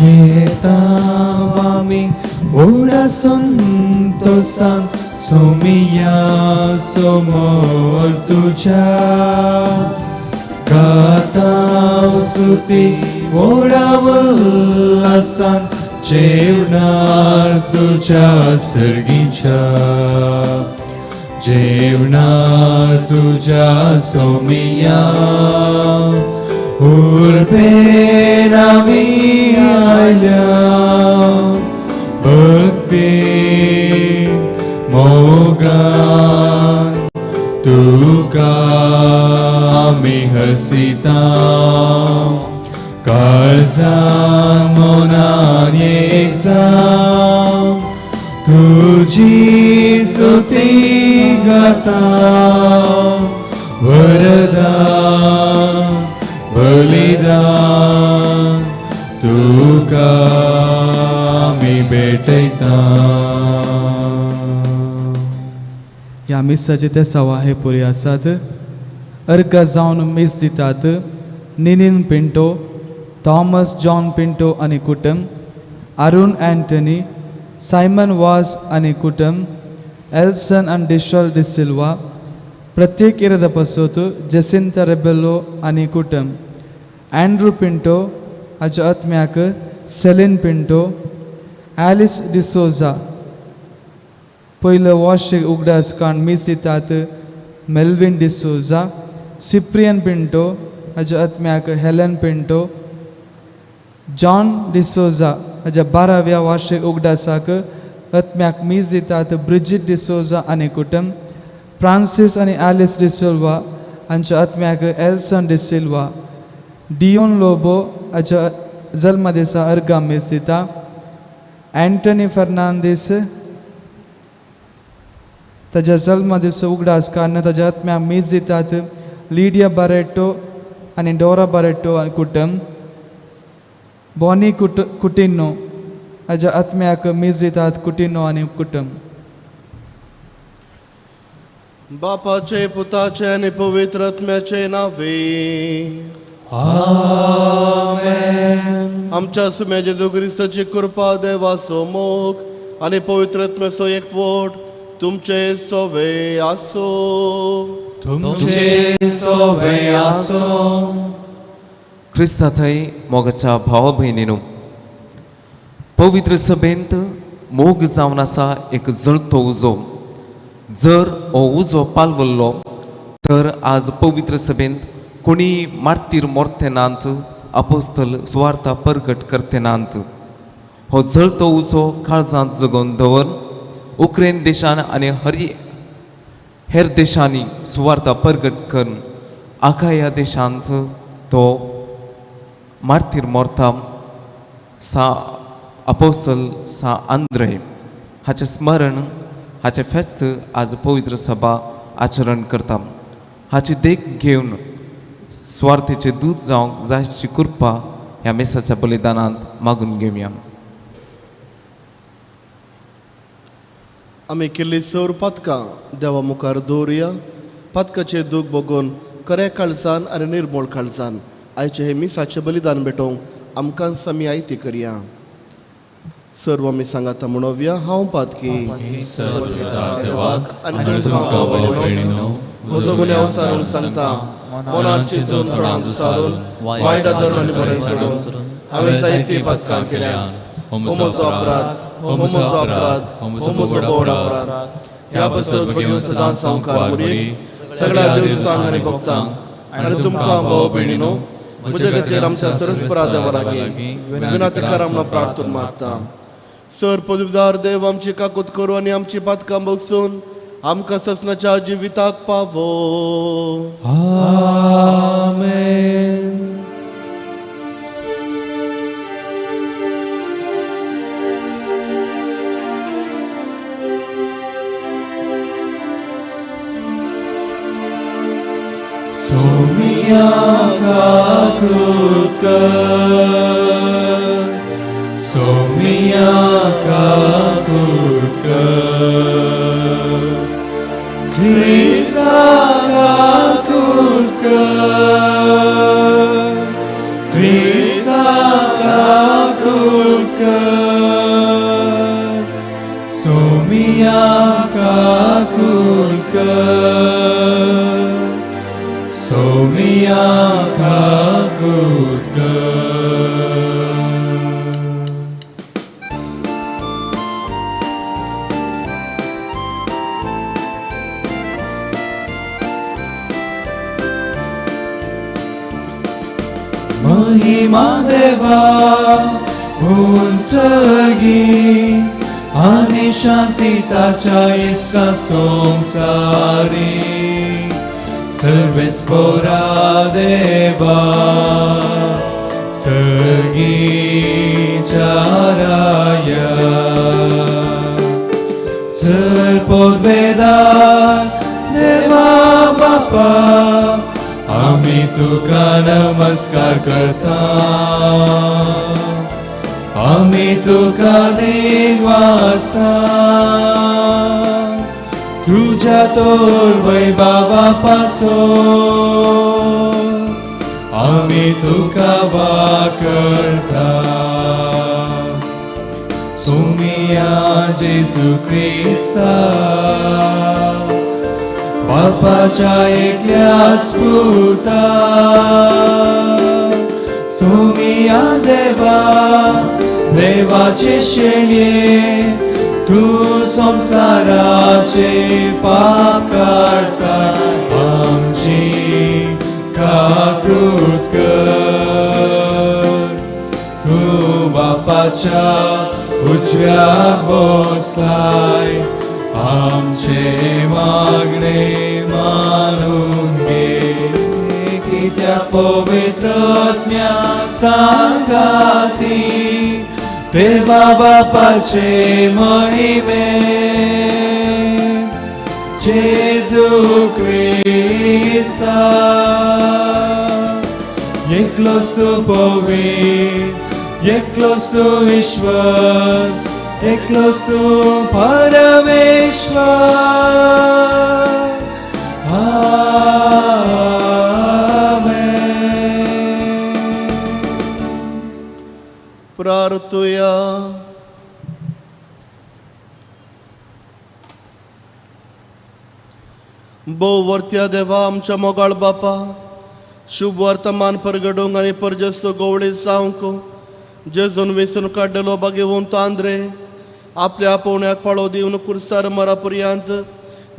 येता आमी व्हडा संतोसान सोमिया समोर तुज्या गाता स्तुती व्हडा उल्हासान जेवणार तुज्या सर्गीच्या जेवणार तुज्या सोमिया उर्बेन आमी आयल्या भक्ती मोगान तुका आमी हसिता काळजान मनान एक जावन तुजी स्तुती गाता वरदान बलिदान तुका आमी भेटयता. ह्या मिसाचे ते सवा हे पुरी आसात. अर्घ जावन मीस दितात निनीन पिंटो, थॉमस जॉन पिंटो आनी कुटुंब, अरुण अँटनी, सायमन वाज आनी कुटुंब, एल्सन आनी डिशॉल डिसिल्वा, प्रत्येक इरादा पासत जेसिंता रेबेलो आनी कुटुंब, अँड्रू पिंटो हाच्या आत्म्याक सेलीन पिंटो, एलिस डिसोजा पयलो वार्षिक उगडास काण मीस दितात मेल्विन डिसोजा, सिप्रियन पिंटो हाच्या आत्म्याक हेलन पिंटो, जॉन डिसोजा हाच्या 12व्या वार्षिक उगडासाक आत्म्याक मीस दितात ब्रिजीत डिसोजा आनी कुटुंब, फ्रांसीस आनी एलिस डिसिल्वा हांच्या आत्म्याक एल्सन डिसिल्वा, डियोन लोबो हाच्या जल्मदिसा अर्घा मीस दिता, अँटनी फर्नांदीस ताज्या जल्मदिस उगडास काडून ताज्या आत्म्याक मीस दितात लिडिया बारेटो आनी डोरा बारेटो आनी कुटुंब, बॉनी कुटिनो हाज्या आत्म्याक मीस दितात कुटिनो आनी कुटुंब. बापाचे पुताचे आनी पवित्र आत्म्याचे नावे आमेन. आमच्या सुम्या जेजू क्रिस्ताची कृपा, देवाचो मोग आनी पवित्र आत्म्याचो एकवट तुमचे सोवे आसो. तुमचे सोवे आसो. क्रिस्ता थंय मोगाच्या भावा भयणीनू, पवित्र सभेंत मोग जावन आसा एक जळतो उजो. जर हो उजो पालवल्लो तर आज पवित्र सभेंत कोणी मार्तीर मोरते नात, अपोस्तल सुवार्ता परगट करते नात. हो जळतो उजो काळजांत जगोवन दवर उक्रेन देशान आनी हरी हेर देशांनी सुवार्ता परगट करून आखा ह्या देशांत तो मार्तीर मोरता सा अपोसल सा आंद्रे हाचें स्मरण, हाचें फेस्त आज पवित्र सभा आचरण करता. हाची देख घेवन सुवार्थेचें दूत जावंक जायची कृपा ह्या मेसाच्या बलिदानांत मागून घेवया. आमी केल्ली सर पातकां देवा मुखार दवरुया. पातकाचें दूख भोगून खऱ्या काळजान आनी निर्मळ काळजान आयचें हें मिसाचें बलिदान भेटोवंक आमकांच आमी आयती करया. सर्व आमी सांगाता म्हणोवया, हांव पातकी देवाक आनी तुमकां भाव भयणीनो म्हजो गुन्यांव सारून सांगता, मनात चिंतून तोंडान सारून वायट आदर आनी बरें सोडून हांवें जायतीं पातकां केल्या. हो म्हजो अपराध, हो म्हजो अपराध, हो म्हजो व्हड अपराध. ह्या पासत भगीन सदांच सावकार मुरी सगळ्या देवदूतांक आनी भक्तांक आनी तुमकां भाव भयणीनो म्हज्या खातीर आमच्या सरस्परा देवा लागीं विनातीकार आमकां प्रार्थना मागता. सर पदवीदार देव आमची काकूत करूं आनी आमची पातकां बगसून आमकां ससनाच्या जिविताक पावो. आमेन. सोमिया काकृत कर, सोमिया काकृत कर, क्रिस्ता काकृत कर, क्रिस्ता काकृत सोमिया काकूट कर, सोमिया काकूट कर. महिमा देवा उंचगी आनी शांती ताच्या इश्टा संवसारी सर्वेस्पोरा देवा सगीच्या राया सर्पोद्वेदा देवा बापा आमी तुका नमस्कार करता, आमी तुका देवासता, तुज्या तोर वैभवा पासो आमी तुका वाकरता. सुमिया जेजू क्रिस्ता बापाच्या एकल्याच पुता, सुमिया देवा देवाचे शेळये तूं संवसाराचे पाप काडटा, आमची काकूट कर. तूं बापाच्या उजव्या बसलाय, आमचे मागणे मानून घे, कित्या पवित्र आत्म्या सांगाती देवा बापाचे महिमे जेजू क्रिस्ता. एकलोच तूं पवित्र, एकलोच तूं ईश्वर, एकलोच तूं परमेश्वर. आमेन. प्रार्थुया. भोव वर्त्या देवा आमच्या मोगाळ बापा, शुभ वर्तमान परगडूंक आनी परजसो गोवळे जावंक जेजून वेसून काडलेलो बागेवंत आंद्रे आपल्या आपोवण्याक पाळो दिवन कुर्सार मरा पर्यंत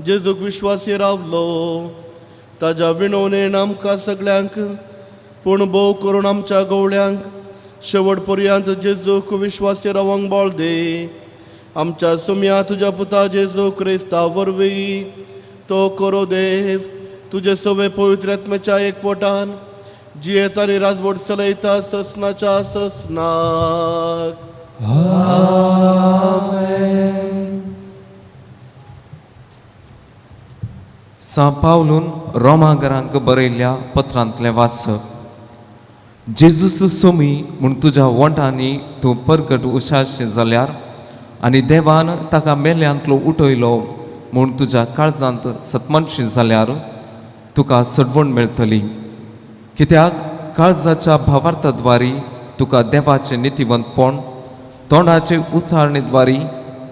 जेजूक विश्वासी रावलो. ताज्या विणवणेन आमकां सगळ्यांक पूण भोव करून आमच्या गवळ्यांक शेवट पर्यंत जेजूक विश्वासी रावंक बळ दे. आमच्या सुम्या तुज्या पुता जेजू क्रिस्ता वरवीं तो करो देव तुजे सवे पवित्र आत्म्याच्या एकवटान जियेता आनी राजवट चलयता ससनाच्या ससनाक. आमेन. सां पावलून रोमागरांक बरयल्ल्या पत्रांतलें वाच. जेजूस सोमी म्हूण तुज्या वोंठांनी तूं परगट उशाशें जाल्यार आनी देवान ताका मेल्यांतलो उठयलो म्हूण तुज्या काळजांत सतमनशी जाल्यार तुका सडवण मेळटली. कित्याक काळजाच्या भावार्थाद्वारी तुका देवाचें नितीवंतपण, तोंडाचे उच्चारणेद्वारी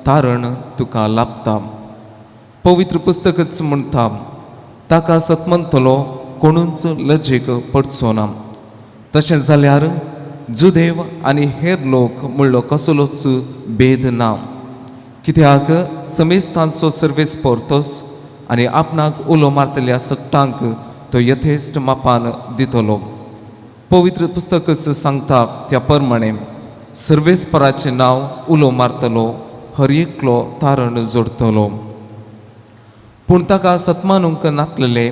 तारण तुका लाभता. पवित्र पुस्तकच म्हणटा, ताका सतमंतलो कोणूच लजेक पडचो ना. तशें जाल्यार जुदेव आनी हेर लोक म्हणलो कसलोच भेद ना. कित्याक समेस्तांचो सर्वेस परतोच आनी आपणाक उलो मारतल्या सगटांक तो यथेश्ट मापान दितलो. पवित्र पुस्तकच सांगता त्या प्रमाणे सर्वेस्पराचें नांव उलो मारतलो, हर एकलो तारण जोडटलो. पूण ताका सतमानूंक नातलेले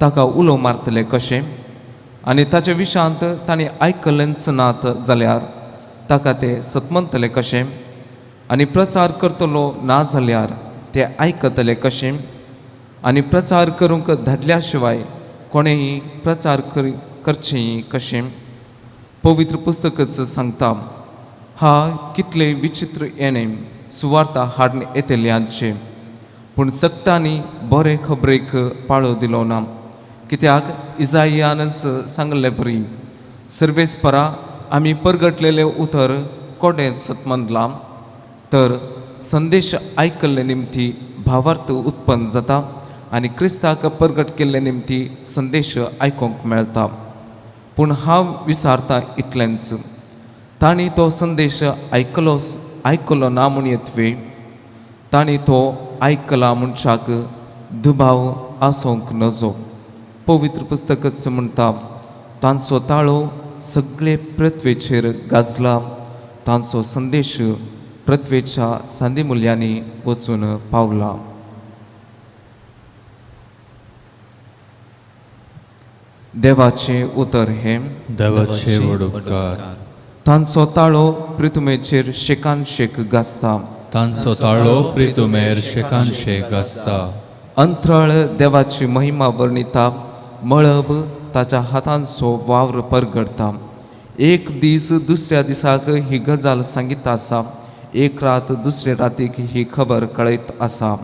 ताका उलो मारतले कशें? आनी ताचे विशांत तांणी आयकलेंच नात जाल्यार ताका ते सतमनतले कशें? आनी प्रचार करतलो ना जाल्यार ते आयकतले कशें? आनी प्रचार करूंक धाडल्या शिवाय कोणेंय प्रचार करचें कशें? पवित्र पुस्तकच सांगता, हा कितले विचित्र येणें सुवार्ता हाडून येतल्यांचे. पूण सगटांनी बरे खबरेक पाळो दिलो ना. कित्याक इजायानच सांगले बरी, सर्वेस्परा आमी परगटलेलें उतर कोणें सतमनलां? तर संदेश आयकल्ले निमती भावार्थ उत्पन्न जाता आनी क्रिस्ताक परगट केल्ले निमती संदेश आयकूंक मेळटा. पूण हांव विचारता इतलेंच, तांणी तो संदेश आयकलो आयकलो ना म्हूण येतवे? तांणी तो आयकला मनशाक दुबाव आसूंक नजो. पवित्र पुस्तकच म्हणटा, तांचो ताळो सगळे पृथ्वेचेर गाजला, तांचो संदेश पृथ्वेच्या सांदी मुल्यांनी वचून पावला. देवाचें उतर हें. देवाचे व्हड उपकार. तांचो ताळो पृथ्वेचेर शेकान शेक गाजता. तांचो ताळो प्रितुमेर शेकान शेक गाजता. अंतराळ देवाची महिमा वर्णिता, मळब ताच्या हातांचो वावर परगडता. एक दीस दुसऱ्या दिसाक ही गजाल सांगीत आसा, एक रात दुसरे रातीक ही खबर कळयत आसा.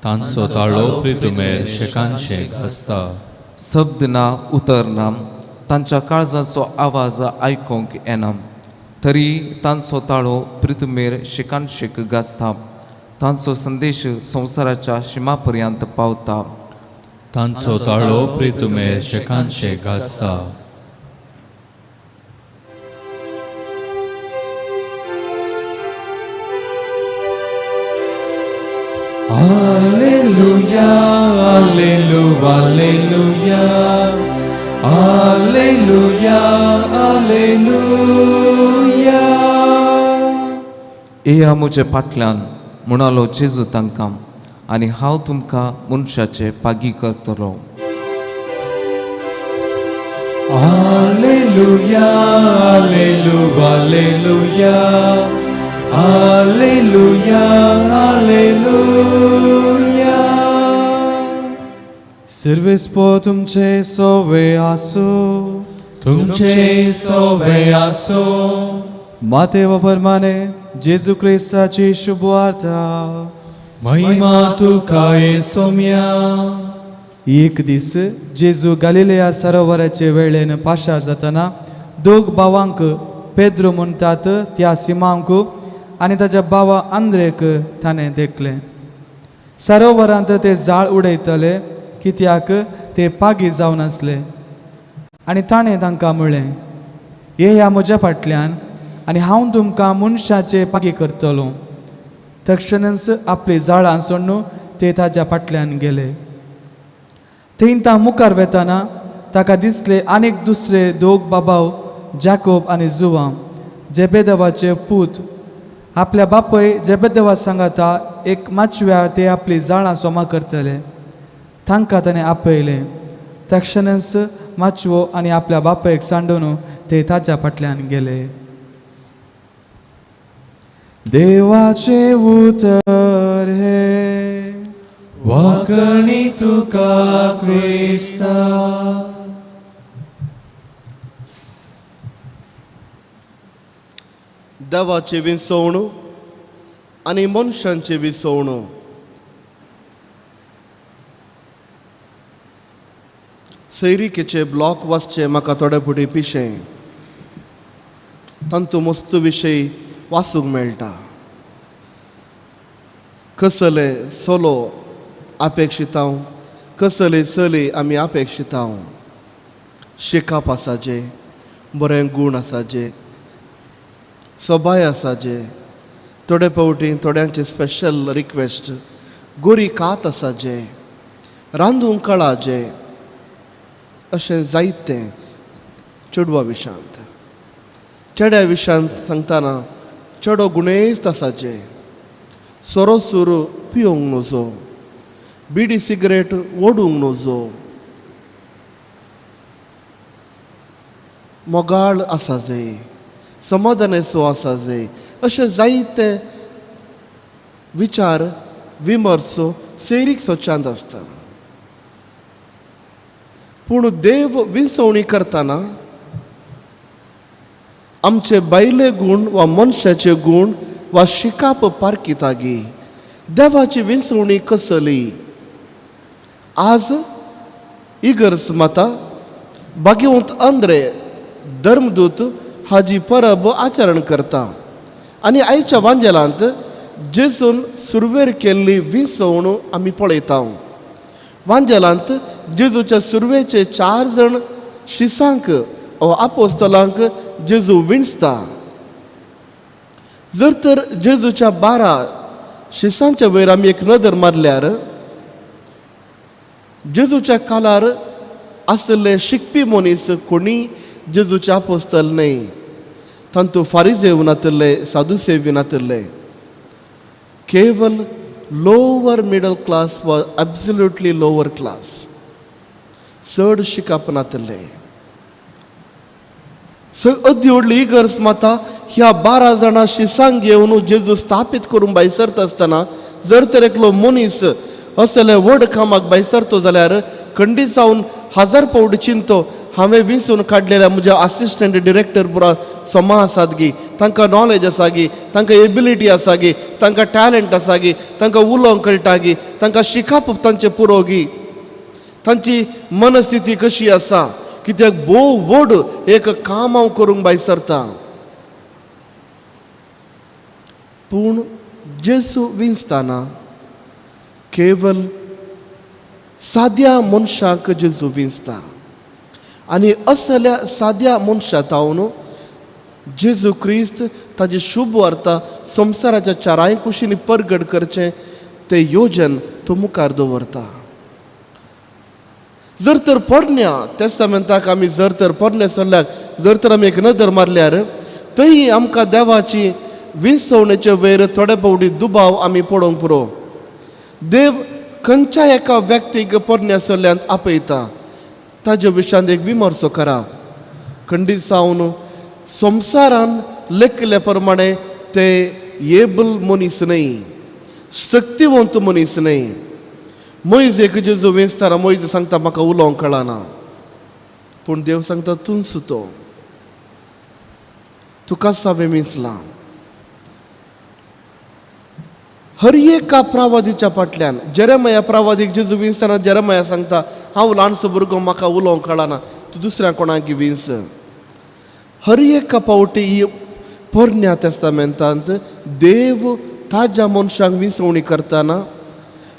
तांचो ताळो प्रितुमेर शेकान शेक गाजता. शब्द ना उतर ना, तांच्या काळजाचो आवाज आयकूंक येना, तरी तांचो ताळो पृथ्वीर शेकान शेक गाजता. तांचो संदेश संवसाराच्या शिमा पर्यंत पावता. तांचो ताळो प्रितुमेर शेकान शेक गाजता. Alleluia, alleluia, alleluia, alleluia, alleluia. येया म्हजे फाटल्यान म्हणालो जेजू तांकां, आनी हांव तुमकां मनशाचे पागी करतलो. Alleluia, alleluia, alleluia, alleluia, alleluia. सर्वेस्पो तुमचे सोवे आसूं. तुमचे सोवे आसूं. मातेव परमाने जेजू क्रिस्ताची शुभवार्ता. महिमा तुका येसोम्या. एक दीस जेजू गालिलेया सरोवराचे वेळेन पाशार जातना दोग भावांक पेद्रो म्हणटात त्या सिमांक आनी ताच्या भावा आंद्रेक ताणें देखलें. सरोवरांत ते जाळ उडयतले कित्याक ते पागी जावन आसले. आनी ताणें तांकां म्हणलें, येया म्हज्या फाटल्यान आनी हांव तुमकां मनशाचे पागी करतलो. तक्षणच आपली जाळां सोडून ते ताज्या फाटल्यान गेले. थंय तां मुखार वेतना ताका दिसले आनीक दुसरे दोग बाबाव, जाकोब आनी जुवां, जेबेदेवाचे पूत. आपल्या बापय जेबेदेवा सांगाता एक माचव्यार ते आपली जाळां सोमा करतले. तांकां ताणें आपयलें. तक्षणच माचवो आनी आपल्या बापयक सांडून ते ताच्या फाटल्यान गेले. देवाचें उतर हें. वाकणी तुका क्रिस्ता. देवाची विसवणू आनी मनशांची विसवणू. सैरिकेचे ब्लॉक वाचचे म्हाका थोडे फुडें पिशें, तांतू मस्त विशय वाचूंक मेळटा. कसले सोलो अपेक्षितांव, कसले चली आमी अपेक्षितांव. शिकप आसाचे, बरें गूण आसाचे, सबाय आसाचे. थोडे फावटी थोड्यांचे स्पेशल रिक्वेस्ट, गोरी कात आसाचे, रांदूंक कळाचे, अशें जायतें चेडवा विशांत. चेड्या विशांत सांगतना चेडो गुणेस्त आसाचे, सोरो सूर पिवंक नजो, बिडी सिगरेट ओडूंक नजो, मोगाळ आसाजे, समाधानेचो आसाजे, अशें जायते विचार विमर्श सैरीक सोचांत आसता. पूण देव विसवणी करतना आमचे बायले गूण वा मनशाचे गूण वा शिकाप पारकितागी देवाची विसवणी कसली? आज इगर्ज माता भाग्यवंत आंद्रे धर्मदूत हाजी परब आचरण करता आनी आयच्या वांजेलांत जेजून सुरवेर केल्ली विसवण आमी पळयता. वांजेलांत जेजूच्या सुरवेचे 4 जाण शिसांक वा आपोस्तलांक जेजू विणसता. जर तर जेजूच्या 12 शिसांच्या वयर आमी एक नदर मारल्यार जेजूच्या कालार आशिल्ले शिकपी मनीस कोणी जेजूचे आपोस्तल न्हय. तांतू फारिजेव नातिल्ले, सादुसेवी नातिल्ले, केवल लोवर मिडल क्लास वा एब्सोल्युटली लोवर क्लास, चड शिकप नातिल्ले. अद्दी व्हडली इगर्ज माता ह्या 12 जाणां शिसांक घेवन जेजू स्थापीत करून भायर सरता आसतना जर तर एकलो मनीस असले व्हड कामाक भायर सरतो जाल्यार खंडीत जावन 1000 पावटी चिंतो, हांवें विंचून काडलेल्या म्हज्या असिस्टंट डिरेक्टर पुरा समा आसात गी, तांकां नॉलेज आसा गी, तांकां एबिलिटी आसा गी, तांकां टॅलंट आसा गी, तांकां उलोवंक कळटा गी, तांकां शिकप तांचें पुरो गी, तांची मनस्थिती कशी आसा, कित्याक भोव व्हड एक काम हांव करूंक भायर सरता. पूण जेजू विंचतना केवल साद्या मनशांक जेजू विंचता आनी असल्या साद्या मनशा तावन जेजू क्रिस्त ताजी शुभ वार्ता संवसाराच्या चारांय कुशींनी परगट करचें तें योजन तो मुखार दवरता. जर तर पोरण्या तेस्तामेंताक आमी जर तर पोरण्या सरल्याक जर तर आमी एक नदर मारल्यार थंय आमकां देवाची विंचवणेचे वयर थोडे फावटी दुबाव आमी पळोवंक पुरो. देव खंयच्या एका व्यक्तीक पोरण्या सरल्यांत आपयता ताजे विशयांत एक विमर्सो करा. खंडीत जावन संवसारान लेखिल्ले प्रमाणे ते एबल मनीस न्हय, शक्तिवंत मनीस न्हय. मोयज एक जेजू विंचतना मोयज सांगता म्हाका उलोवंक कळना, पूण देव सांगता तूंच तो, तुकाच हांवें विंचलां. हर एका प्रावादीच्या फाटल्यान जेरेमया प्रावादीक जेजू विंचतना जेरेमया सांगता हांव ल्हानसो भुरगो म्हाका उलोवंक कळना, तूं दुसऱ्या कोणाक विंच. हर एका फावटी ही पोरण्या तेस्तामेंतांत देव ताज्या मनशांक विंचवणी करतना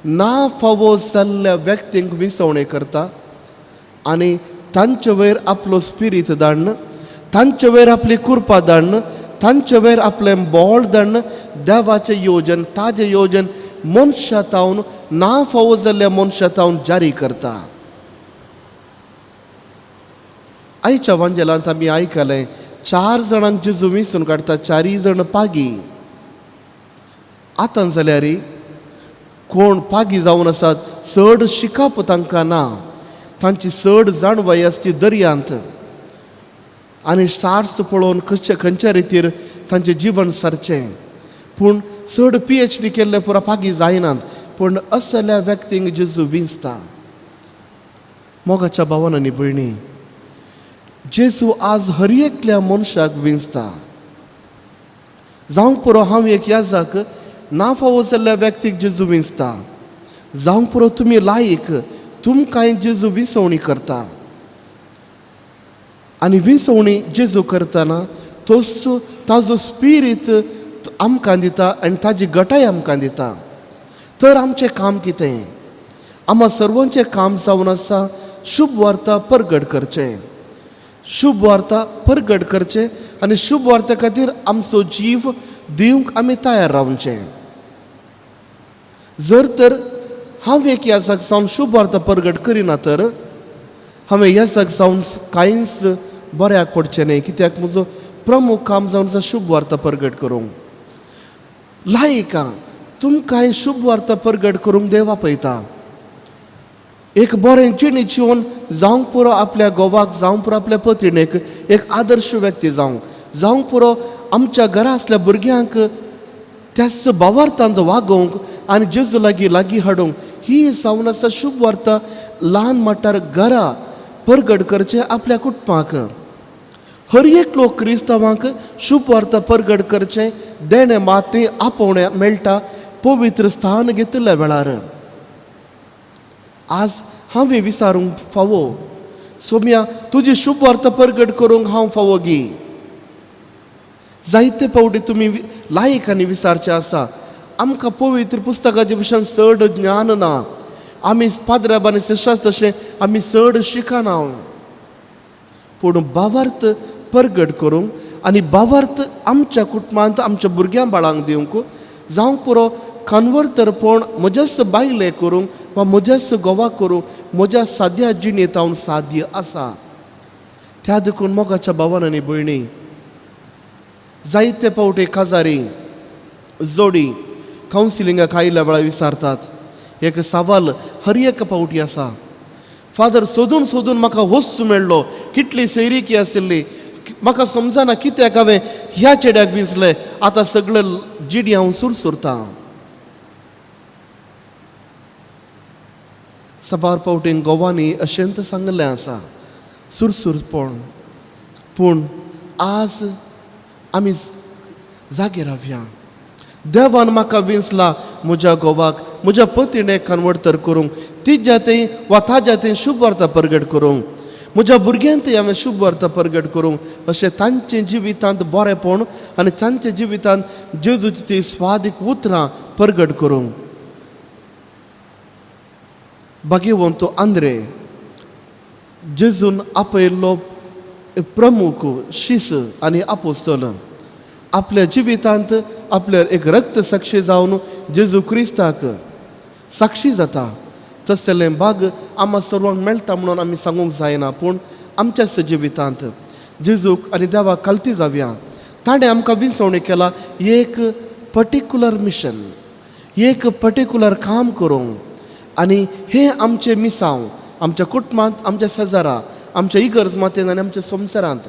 ना फावो जाल्ल्या व्यक्तींक विंचवणी करता आनी तांचे वयर आपलो स्पिरीत धाडन, तांचे वयर आपली कृपा धाडन, तांचे वयर आपलें बोळ धाडन देवाचें योजन ताजें योजन मनशा तावन ना फावो जाल्ल्या मनशा तावन जारी करता. आयच्या वांजेलांत आमी आयकलें 4 जाणांक जेजू विंचून काडटा, 4 जाण पागी. आतां जाल्यार कोण पागी जावन आसात, चड शिकप तांकां ना, तांची चड जाणवाय आसची दर्यांत आनी स्टार्स पळोवन खंयच्या खंयच्या रितीर तांचें जिवन सारचें. पूण चड PhD केल्ले पुरा पागी जायनात, पूण असल्या व्यक्तींक जेजू विंचता. मोगाच्या भावान आनी भयणी, जेजू आज हर एकल्या मनशाक विंचता. जावंक पुरो हांव एक याजाक ना फावो जाल्ल्या व्यक्तीक जेजू विंचता, जावंक पुरो तुमी लायक, तुमकांय जेजू विंचवणी करता. आनी विंचवणी जेजू करतना तोच ताजो स्पिरीत आमकां दिता आनी ताजी गटाय आमकां दिता. तर आमचें काम कितें? आमकां सर्वांचें काम जावन आसा शुभ वार्ता परगट करचें, शुभ वार्ता परगट करचें आनी शुभ वार्ते खातीर आमचो जीव दिवंक आमी तयार रावचें. जर तर हांव एक याजक जावन शुभ वार्ता परगट करिना तर हांवें याजक जावन कांयच बऱ्याक पडचें न्हय, कित्याक म्हजो प्रमुख काम जावन आसा शुभ वार्ता परगट करूंक. लायकां तुमकांय शुभ वार्ता परगट करूंक देव आपयता. एक बरें जिणी जिवन जावंक पुरो आपल्या घोवाक, जावंक पुरो आपल्या पत्रिणेक एक आदर्श व्यक्ती जावंक, जावंक पुरो आमच्या घरा आसल्या भुरग्यांक त्याच भावार्थांत वागोवंक आनी जेजू लागीं लागीं हाडूंक. ही जावन आसा शुभ वार्ता ल्हान मटार घरा परगट करचें आपल्या कुटुंबाक. हर एक लोक क्रिस्तांवांक शुभ वार्ता परगट करचें देणें माती आपोवणें मेळटा पवित्र स्थान घेतिल्ल्या वेळार. आज हांवें विचारूंक फावो, सोम्या तुजी शुभ वार्ता परगट करूंक हांव फावो गी? जायते फावटी तुमी लायकांनी विचारचें आसा, आमकां पवित्र पुस्तकाचे विशयान चड ज्ञान ना, आमी पाद्राब आनी शिश्यास तशें आमी चड शिकना, पूण भावार्थ परगट करूंक आनी भावार्थ आमच्या कुटुंबांत आमच्या भुरग्यां बाळांक दिवंक जावंक पुरो कन्वर्तरपण म्हज्याच बायले करूंक वा म्हज्याच घोवा करूंक म्हज्या साद्या जिणेंत हांव साध्य आसा. त्या देखून मोगाच्या भावान आनी भयणी, जायते फावटी काजारी जोडी कावन्सिलिंगाक आयिल्ल्या वेळार विचारतात, एक सवाल हर एक फावटी आसा, फादर सोदून सोदून म्हाका वस्तू मेळ्ळो, कितली सैरिकी आशिल्ली, म्हाका समजना कित्याक हांवें ह्या चेड्याक विंचलें, आतां सगळें जिणी हांव सुरसुरतां. साबार फावटी गोवांनी अशेंच सांगलें आसा सुरसुरपण, पूण आज आमी जागे रावया. देवान म्हाका विंचला म्हज्या घोवाक म्हज्या पतीणे कन्वर्टर करूंक, तिज्या थंय वा ताज्या थंय शुभ वार्ता परगट करूंक, म्हज्या भुरग्यां थंय हांवें शुभ वार्ता परगट करूंक, अशें तांचे जिवितांत बरेंपण आनी तांच्या जिवितांत जेजूची ती स्वादीक उतरां परगट करूंक. भाग्यवंत आंद्रे जेजून आपयल्लो प्रमुख शीस आनी आपोस्तल आपल्या जिवितांत आपल्या एक रक्त साक्षी जावन जेजू क्रिस्ताक साक्षी जाता. तसलें भाग आमकां सर्वांक मेळटा म्हणून आमी सांगूंक जायना, पूण आमच्या जिवितांत जेजूक आनी देवाक खालती जावया. ताणें आमकां विंचवणी केला एक पर्टिक्युलर मिशन, एक पर्टिक्युलर काम करूंक, आनी हें आमचें मिसांव आमच्या कुटुंबांत, आमच्या शेजारा, आमच्या इगर्ज मातेन आनी आमच्या संवसारांत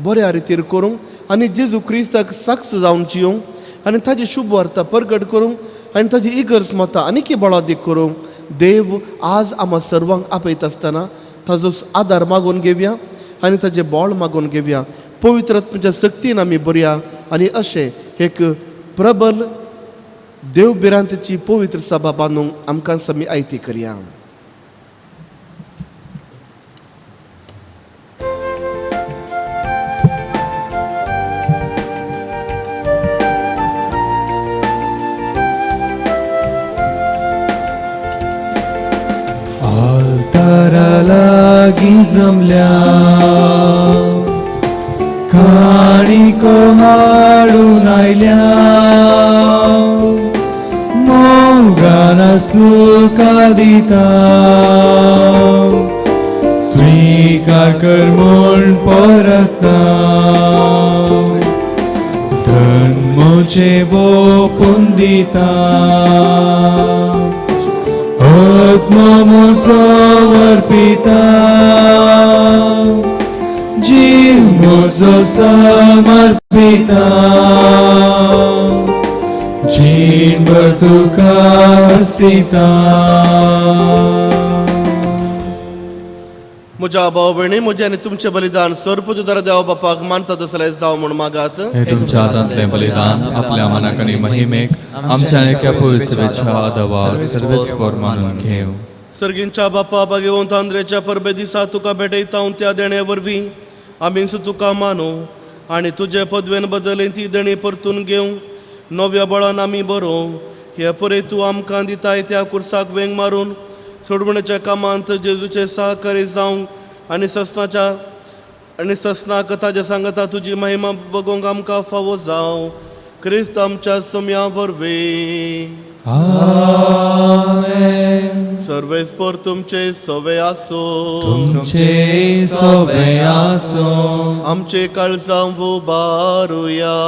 बऱ्या रितीर करूंक आनी जेजू क्रिस्ताक साक्ष जावन जिवंक आनी ताजी शुभ वार्ता परगट करूंक आनी ताजी इगर्ज माता आनीक बळादीक करूंक देव आज आमकां सर्वांक आपयता आसतना ताजो आदार मागून घेवया आनी ताजें बळ मागून घेवया. पवित्र आत्म्याच्या सक्तीन आमी बरया आनी अशें एक प्रबल देव भिरांतेची पवित्र सभा बांदूंक आमकां आमी आयती करया. लागीं जमल्या काणिको हाडून आयल्या, मोगान तुका दिता, स्वीकार कर म्हूण परतना, धर्मोचें ओंपून दिता, आत्मो म्हजो अर्पिता, जीव म्हजो समर्पिता, जीणभर तुका हर्षिता. म्हज्या भाव भयणी, म्हजें आनी तुमचें बलिदान सर्वपुजदार देवा बापाक मानता तसलें जावं म्हूण मागात. हे तुमच्या हातांतलें बलिदान आपल्या मनाक आनी महिमेक आमच्या एका पवित्र आदावाक सर्वेस्पर मानून घेवं. सर्गींच्या बापा भाग्यवंत आंद्रेच्या परबे दिसा तुका भेटयता त्या देणे वरवीं आमीच तुका मानू आनी तुजे पदवेन बदलें ती देणी परतून घेवं नव्या बळान आमी बरोवं. हे परे तूं आमकां दिताय त्या कुर्साक वेंग मारून सोडवण्याच्या कामांत जेजूचे सहकारी जावंक आनी ससनाच्या आनी ससनाक ताज्या सांगता तुजी महिमा बगोवंक आमकां फावो जावं. क्रिस्त आमच्या सोम्या वरवीं. आमेन. सर्वेस्पर तुमचे सवे आसो, तुमचे सवे आसो, आमचे काळजां उबारुया.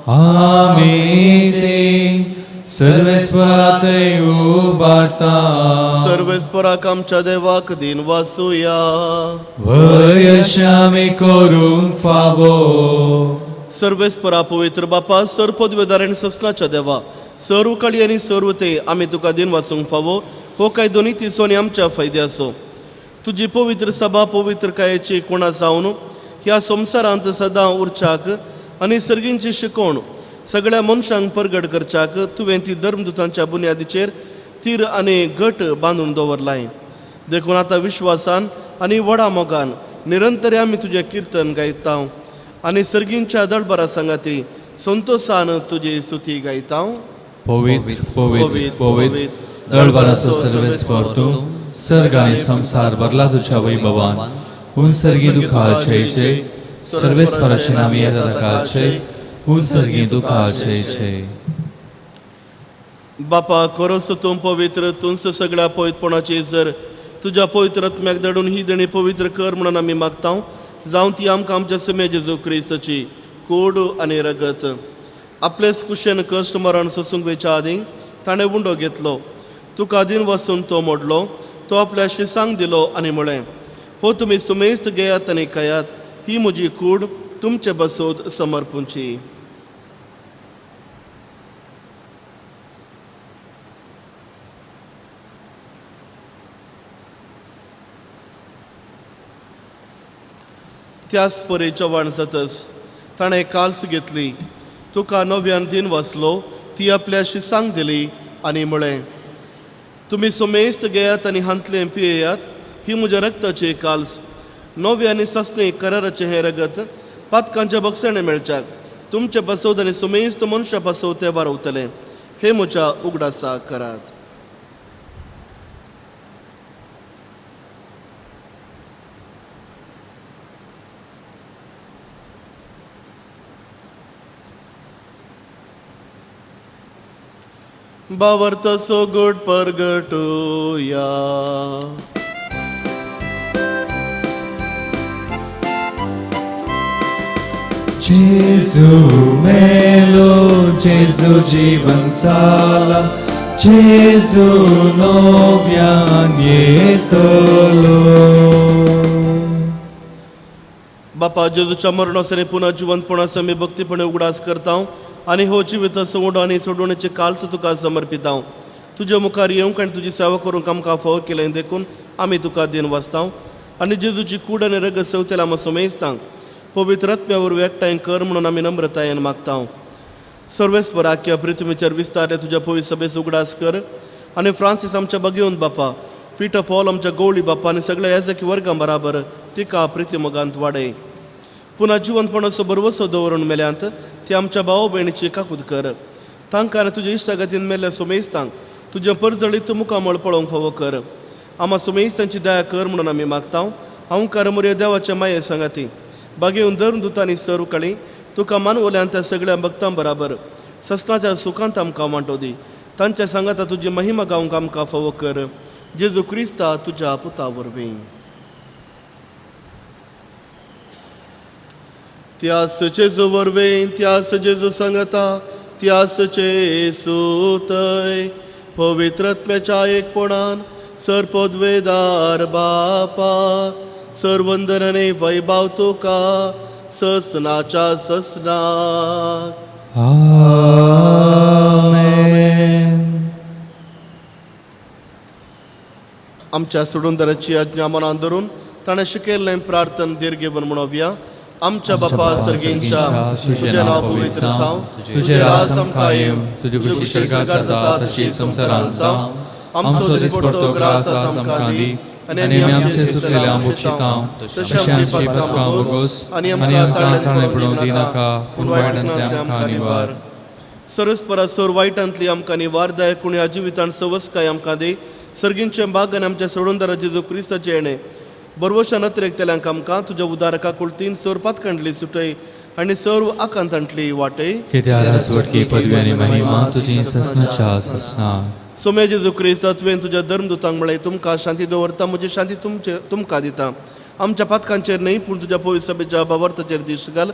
आमी ते सर्वेस्परात उबारता. सर्वेस्पराक आमच्या देवाक दिन वासुया. वयश आमी करूंक फावो. सर्वेस्परा पवित्र बापा, सर्व पदवेदार आनी ससनाच्या देवा, सर्व काळी आनी सर्व ते आमी तुका दिन वासूंक फावो. हो काय दोनी तिसो आनी आमच्या फायद्याचो. तुजी पवित्र सभा पवित्रकायेची कोणा जावन ह्या संवसारांत सदां उरच्याक आनी सर्गींची शिकवण सगळ्या मनशांक परगट करच्याक तुवें ती धर्मदुतांच्या बुन्यादीचेर तीर आनी गट बांदून दवरलाय. देखून आतां विश्वासान आनी व्हडा मोगान निरंतर आमी तुजें किर्तन गायता आनी सर्गींच्या दळबरा सांगाती संतोशान तुजी स्तुती गायता. पवित्र पवित्र पवित्र दळभराचो सर्वेस्पर तूं सर्ग आनी संवसार भरला तुज्या वैभवान. उनसर्गी दुखाचे जय, सर्वेस्पराचे नामी येता ताका जय, उनसर्गी दुखाचे जय. बापा खरोच तूं पवित्र, तूंच सगळ्या पवित्रपणाची जर तुज्या पवित्र आत्म्याक धाडून ही देणी पवित्र कर म्हणून आमी मागता, जावं ती आमकां आमच्या सुम्या जेजू क्रिस्ताची कोड आनी रगत. आपलेच कुशेन कश्ट मरण सोसूंक वेच्या आदीं ताणें उंडो घेतलो, तुका दिन वसून तो मोडलो, तो आपल्या शिसांक दिलो आनी म्हळें, हो तुमी सुमेस्त घेयात आनी खायात, ही म्हजी कूड तुमचे बसोत समर्पूंची. त्याच परी चव्हाण जातच ताणें काल्स घेतली, तुका नव्यान दिन वाचलो, ती आपल्या शिसांक दिली आनी म्हळें, तुमी सुमेस्त घेयात आनी हांतलें पियेयात, ही म्हज्या रक्ताची काल्स, नव्या आनी सासणी कराराचें हें रगत पातकांच्या बक्षाणें मेळच्याक तुमचे पासत आनी सुमेस्त मनशां पासत तें वारवतलें. हे म्हज्या उगडासा करात. बावर्त सोगट परगटूया. जेजू मेलो, जेजू जीवन जाला, जेजू नव्यान येतलो. बापा जेजूच्या मरणासने पुन्हा जिवंतपणास आमी भक्तीपणे उगडास करता आनी हो जिवीत सोड आनी सोडवण्याचे काल्स तुका समर्पिता. तुज्या मुखार येवंक आनी तुजी सेवा करूंक आमकां फावो केलें देखून आमी तुका दिन वाचता आनी जेजूची कूड आनी रगत सेवतेला आमी सुमेजता. पवित्र आत्म्या वरवीं एकठांय कर म्हणून आमी नम्रतायेन मागता. सर्वेस्पर आख्या पृथ्वीचेर विस्तारले तुज्या पवित्र सभेचो उगडास कर आनी फ्रांसीस आमच्या बगेवन बापा, पीटर पॉल आमच्या गवळी बापा आनी सगळ्या याजकी वर्गां बराबर तिका प्रिती मोगांत वाडय. पुन्हा जिवंतपणाचो बरवसो दवरून मेल्यांत ती आमच्या भाव भयणीची काकूत कर. तांकां आनी तुज्या इश्टागतीन मेल्ल्या सुमेस्तांक तुजें परजळीत मुखामळ पळोवंक फावो कर. आमा सुमेस्तांची दया कर म्हणून आमी मागता. हांव कारमुर्या देवाच्या माये सांगाती बागेवन धरून दुतांनी सर कळी तुका मानवल्यान त्या सगळ्या भक्तां बराबर ससनाच्या सुखांत आमकां वांटो दी. तांच्या सांगाता तुजी महिमा गावंक आमकां फावो कर. जेजू क्रिस्ता तुज्या पुता वरवीं. त्यास जेजू वरवीं, त्यास जेजू सांगता, त्यास जेजू पवित्र आत्म्याच्या एकपणान सर्पद्वेदार बापा सर्वंदनने वैभव तुका ससनाच्या ससनाक. आमेन. आमच्या सोडूनदाराची आज्ञा मनान धरून ताणें शिकयल्लें प्रार्थन दीर्घेवन म्हणोवया. आमच्या बापा सर्गींच्या, तुजें नांव पवित्र जावं, तुजें राज आमकां येवं, तुजी खुशी स्वर्गात जाता तशी संवसारांत जावं. आमचो दिसपडतो ग्रास आज आमकां दी आनी आमी आमचे चुकलेले आम बक्षिता तशें आमची पातकां बोगोस आनी आमकां ताळें पडोवंक दिनाका, पूण वायटांतली आमकां निवार. सरस्परा सर वायटांतली आमकां निवार दाय, कोणी ह्या जिवितान सवसकाय आमकां दी. सर्गींचे बाग आनी आमच्या सोडूनदारा जेजू क्रिस्ताचें येणें बरवशा नत्रेकतल्यांक आमकां तुज्या उदारका कुळतीन सर पातकांतली सुटय आनी सर्व आकांतांतली वाटय. कित्याक राजवटकी पदवी आनी महिमा तुजी ससनाच्या ससना. सोम्या जेजू क्रिस्ता, तुवें तुज्या धर्मदूतांक म्हळें, तुमकां शांती दवरता, म्हजी शांती तुमचे तुमकां दिता. आमच्या पातकांचेर न्हय पूण तुज्या पवित्र सभेच्या भावार्थाचेर दिश्ट घाल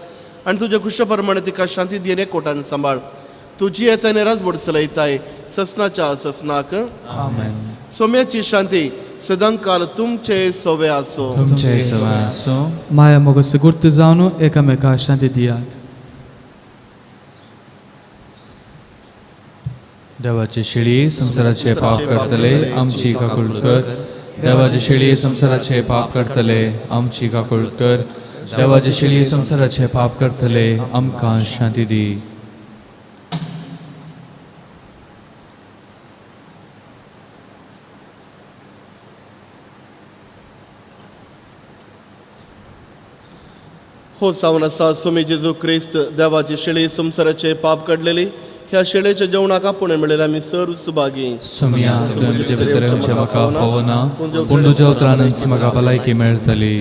आनी तुज्या खुशा प्रमाणे तिका शांती दी आनी एकवटान सांबाळ. तुजी येता आनी राजबोड चलयताय ससनाच्या ससनाक. आमेन. सोम्याची शांती सदांकाल तुमचे सोवे आसो. तुमचे सवय आसूं. माया मोगो गुर्त जावन एकामेका शांती दियात. देवाची शेळी संवसाराचे पाप करतले आमची काकूळ कर. देवाची शेळी संवसाराचे पाप करतले आमची काकूळ कर. देवाची शेळी संवसाराचे पाप करतले आमकां शांती दी. हो जावन आसा सोमी जेजू क्रिस्त, देवाची शेळी संवसाराचे पाप काडलेली, ह्या शेळेच्या जेवणाक आपोवणें मेळिल्ले आमी सर्व सुभागी. सुमया तुमचे भितर येवचें म्हाका फावना, पूण तुज्या उतरानच म्हाका भलायकी मेळटली.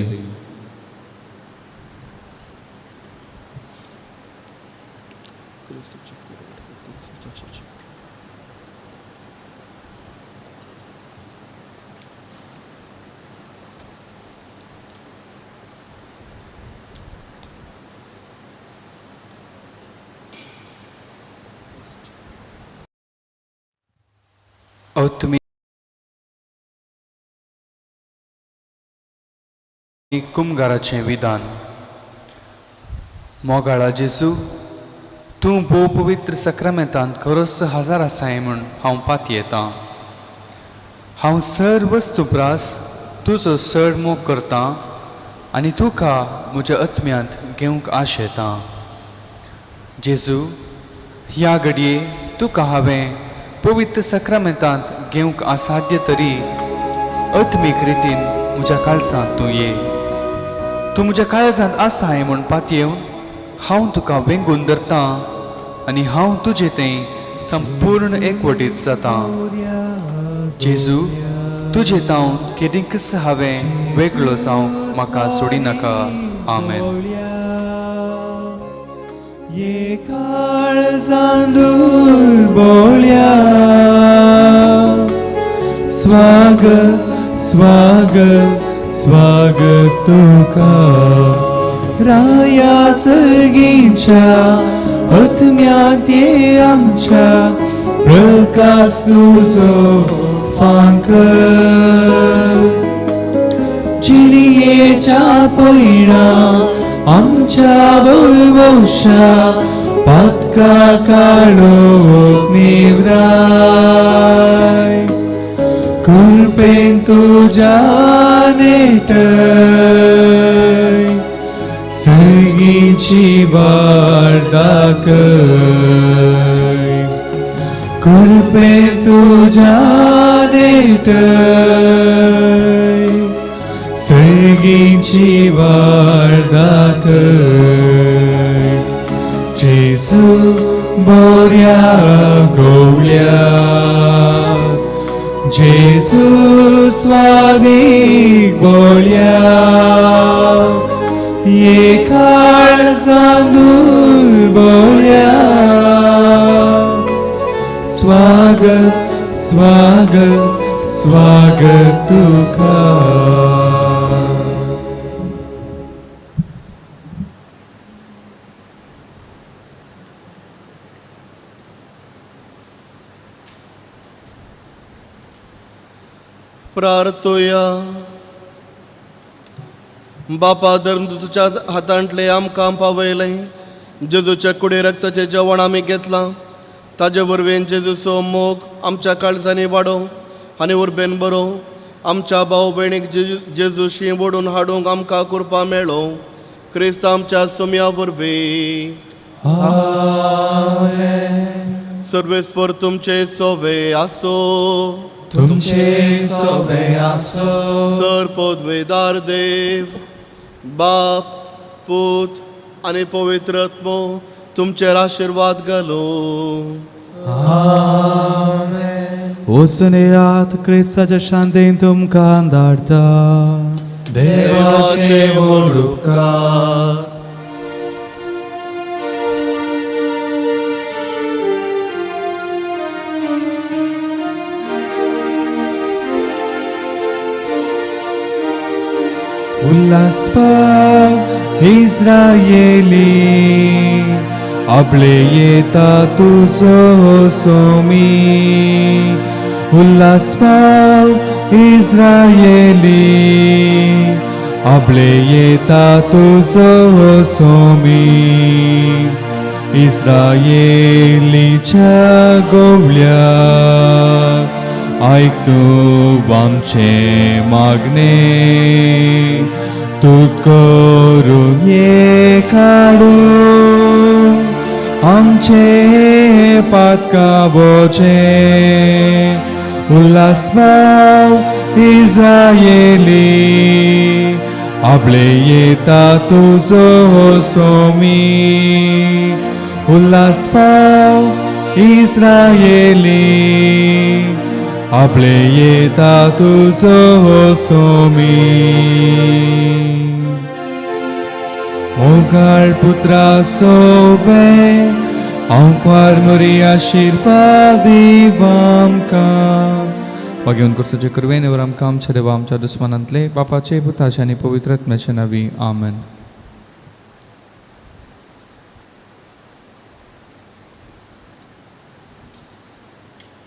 तुमी कुमगाराचें विधान. मोगाळा जेजू, तूं भोव पवित्र सक्रामेंतांत खरोच हजार आसाय म्हूण हांव पातयेतां. हांव सर वस्तू प्रास तुजो चड मोग करतां आनी तुका म्हज्या आत्म्यांत घेवंक आशेतां. जेजू, ह्या घडये तुका हांवें पवित्र सक्रामेंतांत घेवंक असाध्य तरी आत्मीक रितीन म्हज्या काळजांत तूं ये. तूं म्हज्या काळजांत आसाय म्हूण पातयेवन हांव तुका वेंगून धरतां आनी हांव तुजे थंय संपूर्ण एकवटीत जातां. जेजू, तुजे तावन केदींकच हांवें वेगळो जावंक म्हाका सोडिनाका. आमेन. बोळ्या स्वागत स्वागत स्वागत तुका राया सर्गीच्या आत्म्यांत ये आमच्या प्रकाश तुजो फांकर. जिणयेच्या पयणा आमच्या भरवंशा पातका काळोख निवराय. कृपेन तुज्या नेटय सर्गीची वाट दाखय. कृपेन तुज्या नेटय सर्गीची वाट दाखय. जेजू बोऱ्या गोवल्या, जेजू स्वादीक बोळ्या, ये काळजांदूर बोळ्या. स्वागत स्वागत स्वागत तुका. प्रार्थोया. बापा धर्म तुझ्या हातांतले आमकां पावयलें जेजूच्या कुडी रक्ताचें जेवण आमी घेतलां. ताजे वरवीं जेजूचो मोग आमच्या काळजांनी वाडोवं आनी उर्बेन बरोवं. आमच्या भाव भयणीक जेजूशी ओडून हाडूंक आमकां कृपा मेळो. क्रिस्त आमच्या सोम्या वरवीं. सर्वेस्पर तुमचे सोवे आसो. तुमचे सोबे आसो. सर पदवेदार देव बाप पूत आनी पवित्र आत्मो तुमचेर आशिर्वाद घालो. वचून येयात, क्रिस्ताच्या शांतीन तुमकां धाडटा. देवाचे व्हड उपकार. उल्हासपाव इस्रायेली आपले येता तुजो सोमी. उल्हासपाव इस्रायेली आपले येता तुजो सोमी. इस्रायेलीच्या गोवल्या आयक तूं आमचें मागणें, तूं करून ये काडून आमचे पातकावचें. उल्हासपाव इस्रायेली आपले येता तुजो सोमी. उल्हासपाव इस्रायेली आपले येता तुजो सोमी. मोगाळ पुत्रा सोवे आंकवार मोरी आशिर्वाद आमकां. वागेवन करचें करवें नेवर आमकां आमच्या देवा आमच्या दुस्मानांतले बापाचे पुताचे आनी पवित्र आत्म्याचे नांवी आमेन.